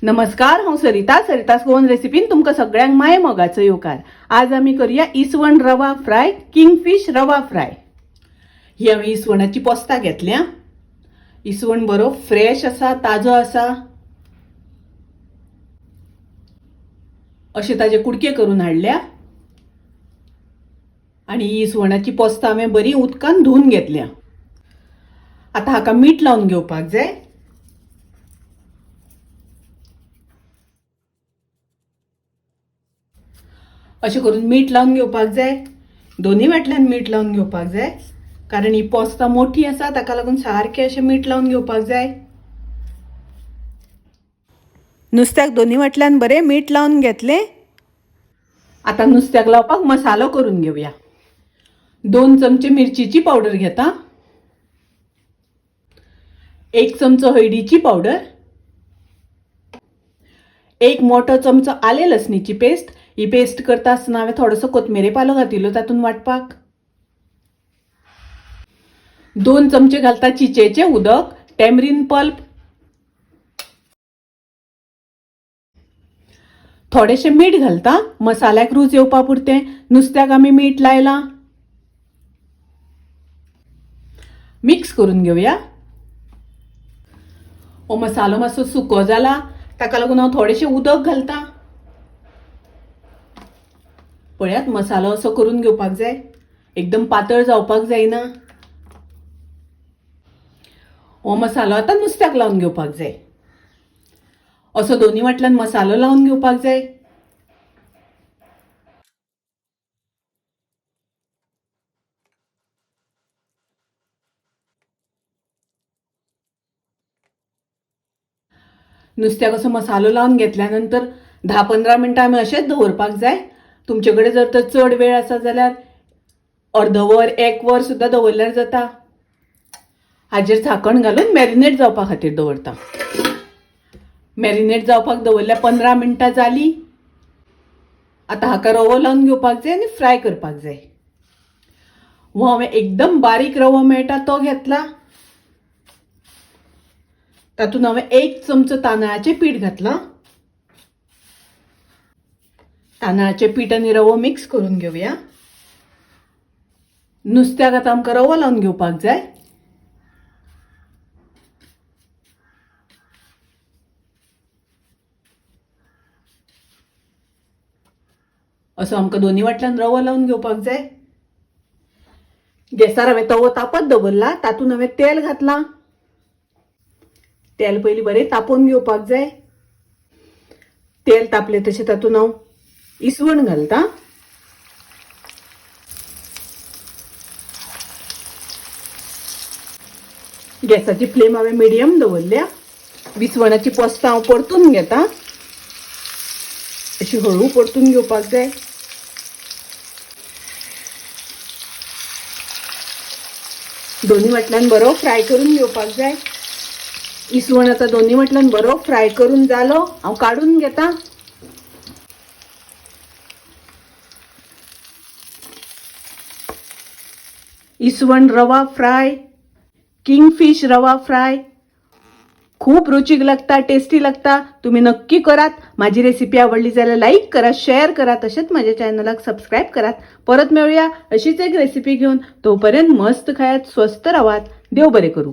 नमस्कार, हांव सरिता. सरितास गोवन रेसिपीन तुमकां सगळ्यांक माय मोगाचो येवकार. आज आमी करूया इसवण रवा फ्राय, किंगफिश रवा फ्राय. ही हांवें इसवणाची पोस्तां घेतल्या. इसवण बरो फ्रेश आसा, ताजो आसा. अशे ताजे कुडके करून हाडल्या आनी ही इसवणाची पोस्तां हांवें बरी उदकान धुवन घेतल्या. आतां हाका मीठ लावन घेवपाक जाय. अशें करून मीठ लावन घेवपाक जाय. दोन्ही वाटल्यान मीठ लावन घेवपाक जाय, कारण ही पोस्तां मोठी आसा, ताका लागून सारकें अशें मीठ लावन घेवपाक जाय. नुस्त्याक दोन्ही वाटल्यान बरें मीठ लावन घेतलें. आतां नुस्त्याक लावपाक मसालो करून घेवया. 2 चमचे मिरचीची पावडर घेता, 1 चमचो हळदीची पावडर, 1 मोठो चमचो आले लसणीची पेस्ट. ही पेस्ट करता आसतना हांवें थोडोसो कोथमिरे पालो घातिल्लो तातूंत वांटपाक. 2 चमचे घालता चिचेचें उदक, टॅमरीन पल्प, थोडेशें मीठ घालता मसाल्याक रूच येवपा पुरतें. नुस्त्याक आमी मीठ लायलां. मिक्स करून घेवया. हो मसालो मातसो सुको जाला, ताका लागून हांव थोडेशें उदक घालता. पळयात, मसालो असो करून घेवपाक जाय, एकदम पातळ जावपाक जायना. हो मसालो आतां नुस्त्याक लावन घेवपाक जाय. असो दोन्ही वाटल्यान मसालो लावन घेवपाक जाय. नुस्त्याक असो मसालो लावन घेतल्या नंतर 10-15 मिनटां आमी अशेंच दवरपाक जाय. तुमचे कडेन जर तर चड वेळ आसा जाल्यार अर्द वर 1 वर सुद्दां दवरल्यार जाता. हाजेर झाकण घालून मॅरिनेट जावपा खातीर दवरता. मॅरिनेट जावपाक दवरल्यार 15 मिनटां जाली. आतां हाका रवो लावन घेवपाक जाय आनी फ्राय करपाक जाय. हो हांवें एकदम बारीक रवो मेळटा तो घेतला. तातूंत हांवें 1 चमचो तांदळाचें पीठ घातलां. तांदळाचें पीठ आनी रवो मिक्स करून घेवया. नुस्त्याक आतां आमकां रवो लावन घेवपाक जाय. असो आमकां दोन्ही वाटल्यान रवो लावन घेवपाक जाय. गॅसार हांवें तवो तापत दवरला, तातूंत हांवें तेल घातलां. तेल पयलीं बरें तापोवन घेवपाक जाय. तेल तापलें तशें तातूंत हांव इसवण घालता. गॅसाची फ्लेम हांवें मिडियम दवरल्या. विसवणाची पोस्तां हांव परतून घेता. अशी हळू परतून घेवपाक जाय. दोन्ही वाटल्यान बरो फ्राय करून घेवपाक जाय. इसवण आतां दोन्ही वाटल्यान बरो फ्राय करून जालो, हांव काडून घेता. इसवण रवा फ्राय, किंगफिश रवा फ्राय खूप रुचीक लागता, टेस्टी लागता. तुम्ही नक्की करात. माझी रेसिपी आवडली जाल्यार लाईक करा, शेअर करा, तशेंच माझ्या चॅनलाक सबस्क्राईब करात. परत मेळूया अशीच एक रेसिपी घेऊन. तोपर्यंत मस्त खायात, स्वस्थ रावात. देव बरें करूं.